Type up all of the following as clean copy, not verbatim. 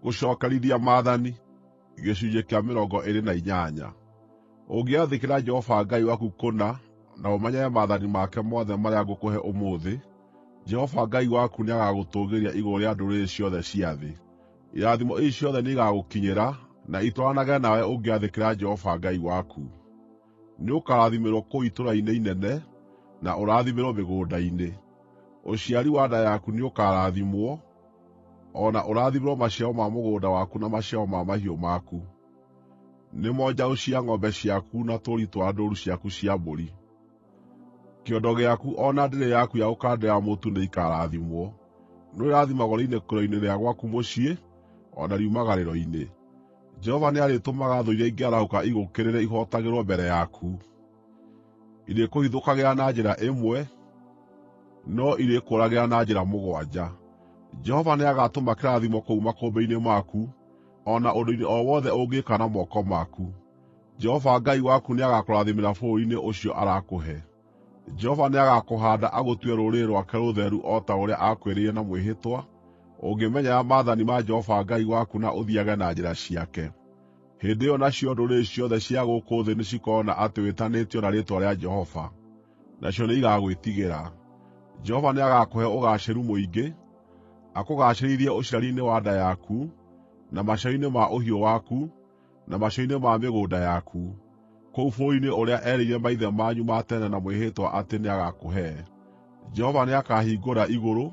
Gũcookerithia Maathani Gĩcunjĩ kĩa 28. Ũngĩathĩkĩra Jehova Ngai waku kũna na ũmenyerere maathani make mothe marĩa ngũkũhe ũmũthĩ, Jehova Ngai waku nĩagagũtũũgĩria igũrũ rĩa ndũrĩrĩ ciothe cia thĩ. Irathimo ici ciothe nĩigagũkinyĩra na itwaranage nawe ũngĩathĩkĩra Jehova Ngai waku: Nĩũkarathimĩrwo kũu itũũra-inĩ inene, na ũrathimĩrwo mĩgũnda-inĩ. Ũciari wa nda yaku nĩũkarathimwo, o na ũrathimĩrwo maciaro ma mũgũnda waku na maciaro ma mahiũ maku, nĩmo njaũ cia ng'ombe ciaku na tũũri twa ndũũru ciaku cia mbũri. Kĩondo gĩaku o na ndĩrĩ yaku ya gũkandĩra mũtu nĩikarathimwo. Nĩũrĩrathimagwo rĩinũkĩro-inĩ rĩa gwaku mũciĩ, o na riumagarĩro-inĩ. Jehova nĩarĩtũmaga thũ iria ingĩarahũka igũũkĩrĩre ihootagĩrwo mbere yaku. Irĩkũhithũkagĩra na njĩra ĩmwe, no irĩkũũragĩra na njĩra mũgwanja. Jehova nĩagatũma kĩrathimo kũu makũmbĩ-inĩ maku, o na ũndũ-inĩ o wothe ũngĩka na moko maku. Jehova Ngai waku nĩagakũrathimĩra bũrũri-inĩ ũcio arakũhe. Jehova nĩagakũhaanda agũtue rũrĩrĩ rwake rũtheru o ta ũrĩa aakwĩrĩire na mwĩhĩtwa, ũngĩmenyerera maathani ma Jehova Ngai waku na ũthiiage na njĩra ciake. Hĩndĩ ĩyo nacio ndũrĩrĩ ciothe cia gũkũ thĩ nĩcikoona atĩ wĩtanĩtio na rĩĩtwa rĩa Jehova, nacio nĩigagwĩtigĩra. Jehova nĩagakũhe ũgaacĩru mũingĩ, akũgaacĩrithie ũciari-inĩ wa nda yaku, na maciaro-inĩ ma ũhiũ waku, na maciaro-inĩ ma mĩgũnda yaku, kũu bũrũri-inĩ ũrĩa eerĩire maithe manyu ma tene na mwĩhĩtwa atĩ nĩagakũhe. Jehova nĩakahingũra igũrũ,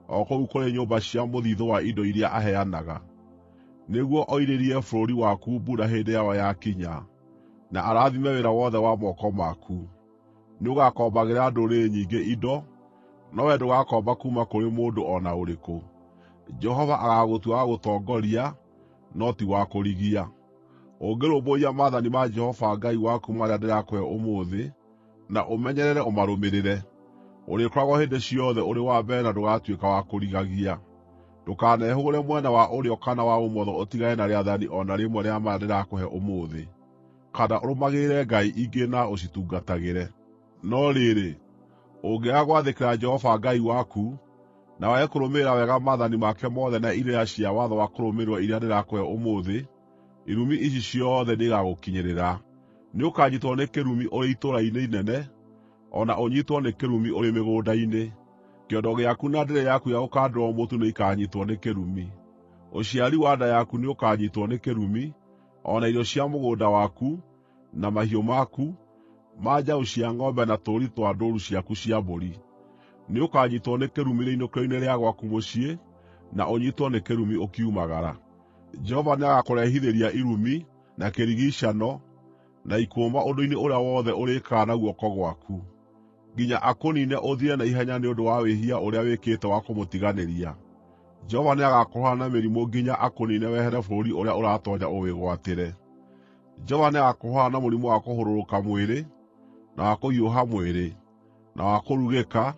o kũu kũrĩ nyũmba cia mũthiithũ wa indo iria aheanaga, nĩguo oirĩrie bũrũri waku mbura hĩndĩ yayo yakinya, na arathime wĩra wothe wa moko maku. Nĩũgakombagĩra ndũrĩrĩ nyingĩ indo, no wee ndũgakomba kuuma kũrĩ mũndũ o na ũrĩkũ. Jehova agaagũtua wa gũtongoria, no ti wa kũrigia. Ũngĩrũmbũiya maathani ma Jehova Ngai waku marĩa ndĩrakũhe ũmũthĩ, na ũmenyerere ũmarũmĩrĩre, ũrĩkoragwo hĩndĩ ciothe ũrĩ wa mbere na ndũgatuĩka wa kũrigagia. Ndũkanehũgũre mwena wa ũrĩo kana wa ũmotho ũtigane na rĩathani o na rĩmwe rĩa maya ndĩrakũhe ũmũthĩ, kana ũrũmagĩrĩre ngai ingĩ na ũcitungatagĩre. No rĩrĩ, ũngĩaga gwathĩkĩra Jehova Ngai waku, na wage kũrũmĩrĩra wega maathani make mothe na irĩra cia watho wa kũrũmĩrĩrwo iria ndĩrakũhe ũmũthĩ, irumi ici ciothe nĩigagũkinyĩrĩra. Nĩũkanyiitwo nĩ kĩrumi ũrĩ itũũra-inĩ inene, o na ũnyiitwo nĩ kĩrumi ũrĩ mĩgũnda-inĩ. Kĩondo gĩaku na ndĩrĩ yaku ya gũkandĩrwo mũtu nĩikanyiitwo nĩ kĩrumi. Ũciari wa nda yaku nĩũkanyiitwo nĩ kĩrumi, o na irio cia mũgũnda waku, na mahiũ maku, ma njaũ cia ng'ombe na tũũri twa ndũũru ciaku cia mbũri. Nĩũkanyiitwo nĩ kĩrumi rĩinũkĩro-inĩ rĩa gwaku mũciĩ, na ũnyiitwo nĩ kĩrumi ũkiumagara. Jehova nĩagakũrehithĩria irumi, na kĩrigiicano, na ikũũma ũndũ-inĩ ũrĩa wothe ũrĩĩkaga na guoko gwaku, nginya akũniine ũthire na ihenya nĩ ũndũ wa wĩhia ũrĩa wĩkĩte wa kũmũtiganĩria. Jehova nĩagakũhũũra na mĩrimũ nginya akũniine wehere bũrũri ũrĩa ũratoonya ũwĩgwatĩre. Jehova nĩagakũhũũra na mũrimũ wa kũhũrũrũka mwĩrĩ, na wa kũhiũha mwĩrĩ, na wa kũrugĩka,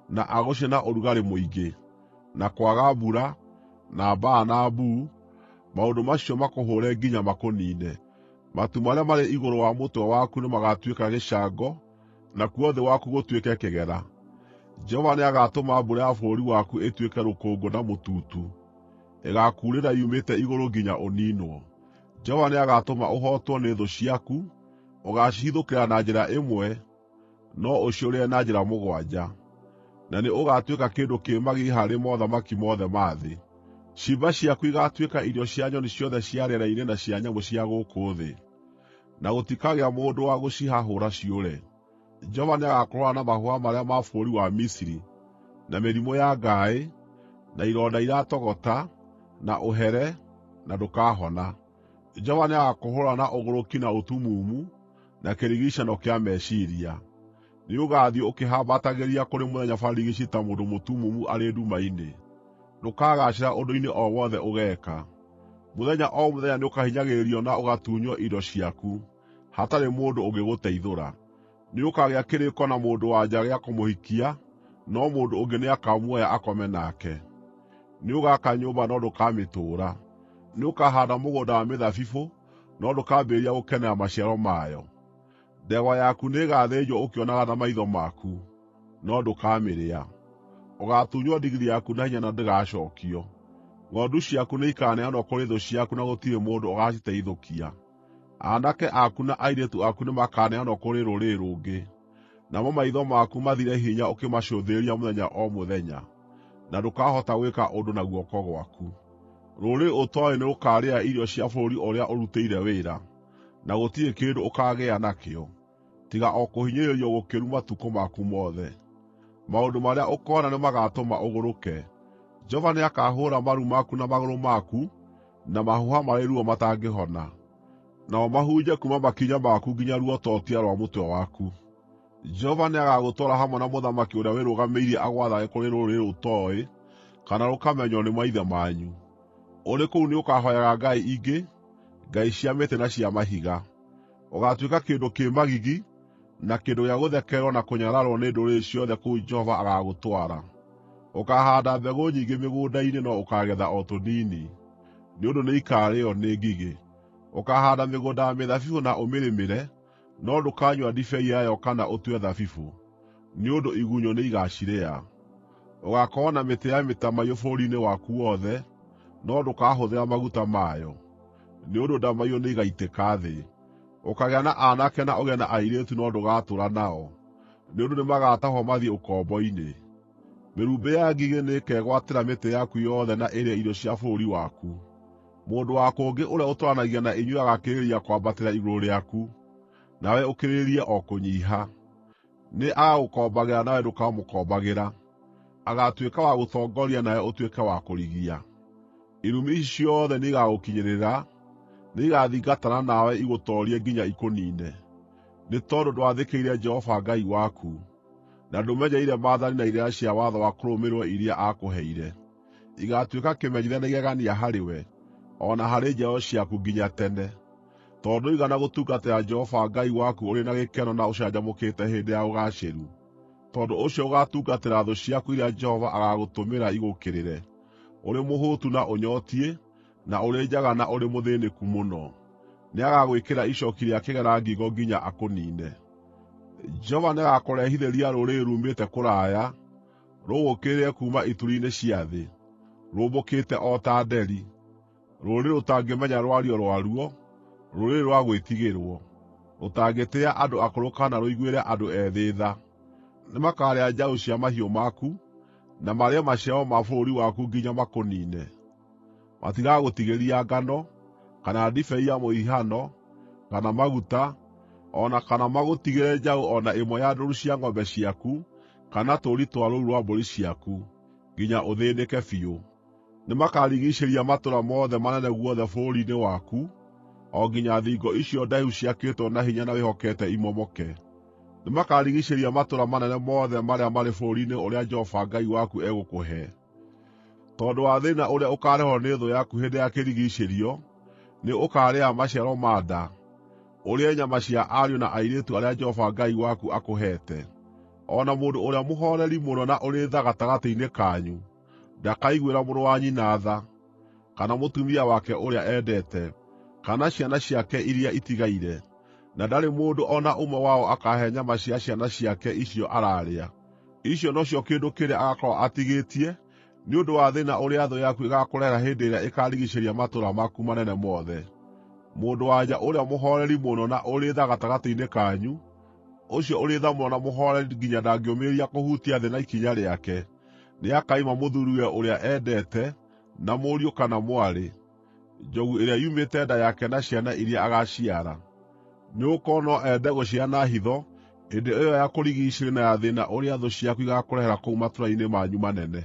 na agũcine na ũrugarĩ mũingĩ, na kwaga mbura, na mbaa na mbuu, maũndũ macio makũhũũre nginya makũniine. Matu marĩa marĩ igũrũ wa mũtwe waku nĩmagatuĩka gĩcango, nakuo thĩ waku gũtuĩke kĩgera. Jehova nĩagatũma mbura ya bũrũri waku ĩtuĩke rũkũngũ na mũtutu, ĩgaakuurĩra yumĩte igũrũ nginya ũniinwo. Jehova nĩagatũma ũhootwo nĩ thũ ciaku; ũgaacihithũkĩra na njĩra ĩmwe, no ũciũrĩre na njĩra mũgwanja, na nĩ ũgaatuĩka kĩndũ kĩ magigi harĩ mothamaki mothe ma thĩ. Ciimba ciaku igaatuĩka irio cia nyoni ciothe cia rĩera-inĩ na cia nyamũ cia gũkũ thĩ, na gũtikagĩa mũndũ wa gũcihahũra ciũre. Jehova nĩagakũhũũra na mahũha marĩa ma bũrũri wa Misiri, na mĩrimũ ya ngaaĩ, na ironda iratogota, na ũhere, na ndũkahona. Jehova nĩagakũhũũra na ũgũrũki na ũtumumu, na kĩrigiicano kĩa meciiria. Nĩũgathiĩ ũkĩhambatagĩria kũrĩ mũthenya barigici ta mũndũ mũtumumu arĩ nduma-inĩ. Ndũkagaacĩra ũndũ-inĩ o wothe ũgeeka. Mũthenya o mũthenya nĩũkahinyagĩrĩrio na ũgatunywo indo ciaku, hatarĩ mũndũ ũngĩgũteithũra. Nĩũkagĩa kĩrĩĩko na mũndũ-wa-nja gĩa kũmũhikia, no mũndũ ũngĩ nĩakamuoya akome nake. Nĩũgaka nyũmba no ndũkamĩtũũra. Nĩũkahaanda mũgũnda wa mĩthabibũ, no ndũkambĩrĩria gũkenera maciaro mayo. Ndegwa yaku nĩĩgathĩnjwo ũkĩonaga na maitho maku, no ndũkamĩrĩa. Ũgaatunywo ndigiri yaku na hinya na ndĩgacookio. Ng'ondu ciaku nĩikaneanwo kũrĩ thũ ciaku na gũtirĩ mũndũ ũgaaciteithũkia. Aanake aku na airĩtu aku nĩmakaneanwo kũrĩ rũrĩrĩ rũngĩ, namo maitho maku mathire hinya ũkĩmacũthĩrĩria mũthenya o mũthenya, na ndũkahota gwĩka ũndũ na guoko gwaku. Rũrĩrĩ ũtooĩ nĩrũkarĩa irio cia bũrũri ũrĩa ũrutĩire wĩra, na gũtirĩ kĩndũ ũkaagĩa nakĩo, tiga o kũhinyĩrĩrio gũkĩru matukũ maku mothe. Maũndũ marĩa ũkoona nĩmagatũma ũgũrũke. Jehova nĩakahũũra maru maku na magũrũ maku na mahũha marĩ ruo matangĩhona, namo mahunje kuuma makinya maku nginya ruototia rwa mũtwe waku. Jehova nĩagagũtwara hamwe na mũthamaki ũrĩa wĩrũgamĩirie agwathage kũrĩ rũrĩrĩ ũtooĩ kana rũkamenywo nĩ maithe manyu. Ũrĩ kũu nĩũkahooyaga ngai ingĩ, ngai cia mĩtĩ na cia mahiga. Ũgaatuĩka kĩndũ kĩ magigi, na kĩndũ gĩa gũthekererwo na kũnyararwo nĩ ndũrĩrĩ ciothe kũu Jehova agaagũtwara. Ũkaahaanda mbegũ nyingĩ mĩgũnda-inĩ no ũkaagetha o tũnini, nĩ ũndũ nĩikarĩĩo nĩ ngigĩ. Ũkaahaanda mĩgũnda ya mĩthabibũ na ũmĩrĩmĩre, no ndũkanyua ndibei yayo kana ũtue thabibũ, nĩ ũndũ igunyũ nĩigacirĩa. Ũgaakorwo na mĩtĩ ya mĩtamaiyũ bũrũri-inĩ waku wothe, no ndũkahũthĩra maguta mayo, nĩ ũndũ ndamaiyũ nĩigaitĩka thĩ. Ũkaagĩa na aanake na ũgĩe na airĩtu no ndũgatũũra nao, nĩ ũndũ nĩmagatahwo mathiĩ ũkombo-inĩ. Mĩrumbĩ ya ngigĩ nĩĩkegwatĩra mĩtĩ yaku yothe na ĩrĩe irio cia bũrũri waku. Mũndũ wa kũngĩ ũrĩa ũtũũranagia na inyuĩ agaakĩrĩrĩria kwambatĩra igũrũ rĩaku, nawe ũkĩrĩrĩrie o kũnyiiha. Nĩ agagũkombagĩra nawe ndũkamũkombagĩra; agaatuĩka wa gũtongoria nawe ũtuĩke wa kũrigia. Irumi ici ciothe nĩigagũkinyĩrĩra; nĩigathingatana nawe igũtoorie nginya ikũniine, nĩ tondũ ndwathĩkĩire Jehova Ngai waku, na ndũmenyereire maathani na irĩra cia watho wa kũrũmĩrĩrwo iria aakũheire. Igaatuĩka kĩmenyithia na igegania harĩwe, o na harĩ njiaro ciaku nginya tene, tondũ ndũigana gũtungatĩra Jehova Ngai waku ũrĩ na gĩkeno na ũcanjamũkĩte hĩndĩ ya ũgaacĩru. Tondũ ũcio ũgaatungatĩra thũ ciaku iria Jehova agaagũtũmĩra igũũkĩrĩre, ũrĩ mũhũtu na ũnyootiĩ, na ũrĩ njaga na ũrĩ mũthĩĩnĩku mũno. Nĩagagwĩkĩra icooki rĩa kĩgera ngingo nginya akũniine. Jehova nĩagakũrehithĩria rũrĩrĩ ruumĩte kũraya, rũgũũkĩrĩre kuuma ituri-inĩ cia thĩ, rũmbũkĩte o ta nderi, rũrĩrĩ rũtangĩmenya rwario rwaruo, rũrĩrĩ rwa gwĩtigĩrwo, rũtangĩtĩĩa andũ akũrũ kana rũiguĩre andũ ethĩ tha. Nĩmakarĩa njaũ cia mahiũ maku, na marĩe maciaro ma bũrũri waku nginya makũniine. Matigagũtigĩria ngano, kana ndibei ya mũhihano, kana maguta, o na kana magũtigĩre njaũ o na ĩmwe ya ndũũru cia ng'ombe ciaku kana tũũri twa rũũru rwa mbũri ciaku, nginya ũthĩĩnĩke biũ. Nĩmakarigiicĩria matũũra mothe manene guothe bũrũri-inĩ waku, o nginya thingo icio ndaihu ciakĩtwo na hinya na wĩhokete imomoke. Nĩmakarigiicĩria matũũra manene mothe marĩa marĩ bũrũri-inĩ ũrĩa Jehova Ngai waku egũkũhe. Tondũ wa thĩĩna ũrĩa ũkaarehwo nĩ thũ yaku hĩndĩ ya kĩrigiicĩrio, nĩ ũkaarĩa maciaro ma nda, ũrĩe nyama cia ariũ na airĩtu arĩa Jehova Ngai waku akũheete. O na mũndũ ũrĩa mũhooreri mũno na ũrĩ tha gatagatĩ-inĩ kanyu ndakaiguĩra mũrũ wa nyina tha, kana mũtumia wake ũrĩa endete, kana ciana ciake iria itigaire, na ndarĩ mũndũ o na ũmwe wao akaahe nyama cia ciana ciake icio araarĩa. Icio nocio kĩndũ kĩrĩa agaakorwo atigĩtie nĩ ũndũ wa thĩĩna ũrĩa thũ yaku ĩgaakũrehere hĩndĩ ĩrĩa ĩkaarigiicĩria matũũra maku manene mothe. Mũndũ-wa-nja ũrĩa mũhooreri mũno na ũrĩ tha gatagatĩ-inĩ kanyu, ũcio ũrĩ tha mũno na mũhooreri nginya ndangĩũmĩrĩria kũhutia thĩ na ikinya rĩake, nĩakaima mũthuuriwe ũrĩa endete, na mũriũ kana mwarĩ, njogu ĩrĩa yumĩte nda yake na ciana iria agaaciara. Nĩgũkorwo no ende gũcirĩa na hitho hĩndĩ ĩyo ya kũrigiicĩrio na ya thĩĩna ũrĩa thũ ciaku igaakũrehera kũu matũũra-inĩ manyu manene.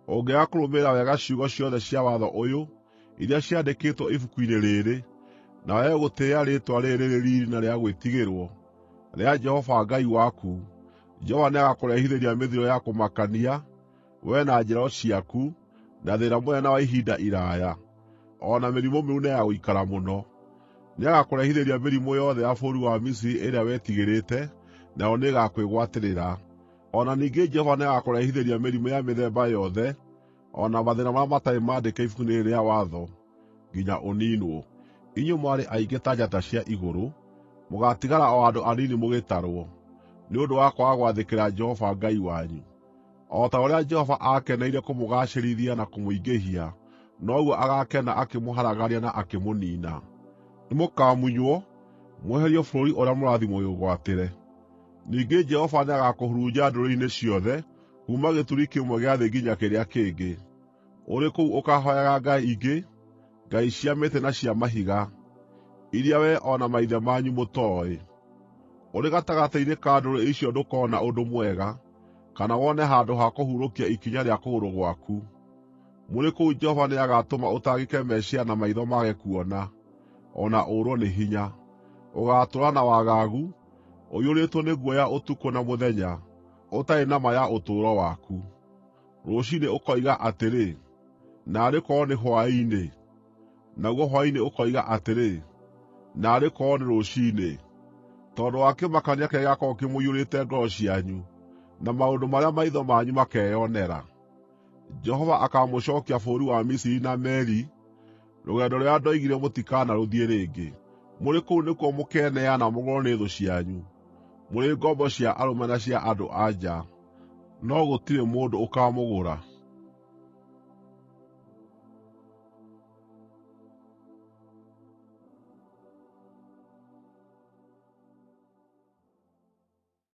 Ũngĩaga kũrũmĩrĩra wega ciugo ciothe cia watho ũyũ, iria ciandĩkĩtwo ibuku-inĩ rĩĩrĩ, na wage gũtĩĩa rĩĩtwa rĩĩrĩ rĩrĩ riiri na rĩa gwĩtigĩrwo, rĩa Jehova Ngai waku, Jehova nĩagakũrehithĩria mĩthiro ya kũmakania, wee na njiaro ciaku, na thĩĩna mũnene na wa ihinda iraaya, o na mĩrimũ mĩũru na ya gũikara mũno. Nĩagakũrehithĩria mĩrimũ yothe ya bũrũri wa Misiri ĩrĩa wetigĩrĩte, nayo nĩĩgakwĩgwatĩrĩra. O na ningĩ Jehova nĩagakũrehithĩria mĩrimũ ya mĩthemba yothe, o na mathĩĩna marĩa matarĩ maandĩke Ibuku-inĩ rĩĩrĩ rĩa Watho, nginya ũniinwo. Inyuĩ mwarĩ aingĩ ta njata cia igũrũ, mũgaatigara o andũ anini mũgĩtarwo, nĩ ũndũ wa kwaga gwathĩkĩra Jehova Ngai wanyu. O ta ũrĩa Jehova aakeneire kũmũgaacĩrithia na kũmũingĩhia, noguo agaakena akĩmũharagania na akĩmũniina. Nĩmũkamunywo, mweherio bũrũri ũrĩa mũrathiĩ mũwĩgwatĩre. Ningĩ Jehova nĩagakũhurunja ndũrĩrĩ-inĩ ciothe, kuuma gĩturi kĩmwe gĩa thĩ nginya kĩrĩa kĩngĩ. Ũrĩ kũu ũkaahooyaga ngai ingĩ, ngai cia mĩtĩ na cia mahiga, iria wee o na maithe manyu mũtooĩ. Ũrĩ gatagatĩ-inĩ ka ndũrĩrĩ icio ndũkoona ũndũ mwega, kana wone handũ ha kũhurũkia ikinya rĩa kũgũrũ gwaku. Mũrĩ kũu Jehova nĩagatũma ũtangĩke meciiria na maitho mage kuona, o na ũũrwo nĩ hinya. Ũgaatũũra na wagagu, ũiyũrĩtwo nĩ guoya ũtukũ na mũthenya, ũtarĩ na ma ya ũtũũro waku. Rũciinĩ ũkoiga atĩrĩ, “Naarĩ korwo nĩ hwaĩ-inĩ!” Naguo hwaĩ-inĩ ũkoiga atĩrĩ, “Naarĩ korwo nĩ rũciinĩ!” Tondũ wa kĩmakania kĩrĩa gĩgaakorwo kĩmũiyũrĩte ngoro cianyu, na maũndũ marĩa maitho manyu makeyonera. Jehova akaamũcookia bũrũri wa Misiri na meeri, rũgendo rũrĩa ndoigire mũtikanarũthiĩ rĩngĩ. Mũrĩ kũu nĩkuo mũkeneana mũgũrwo nĩ thũ cianyu, mũrĩ ngombo cia arũme na cia andũ-a-nja, no gũtirĩ mũndũ ũkaamũgũra.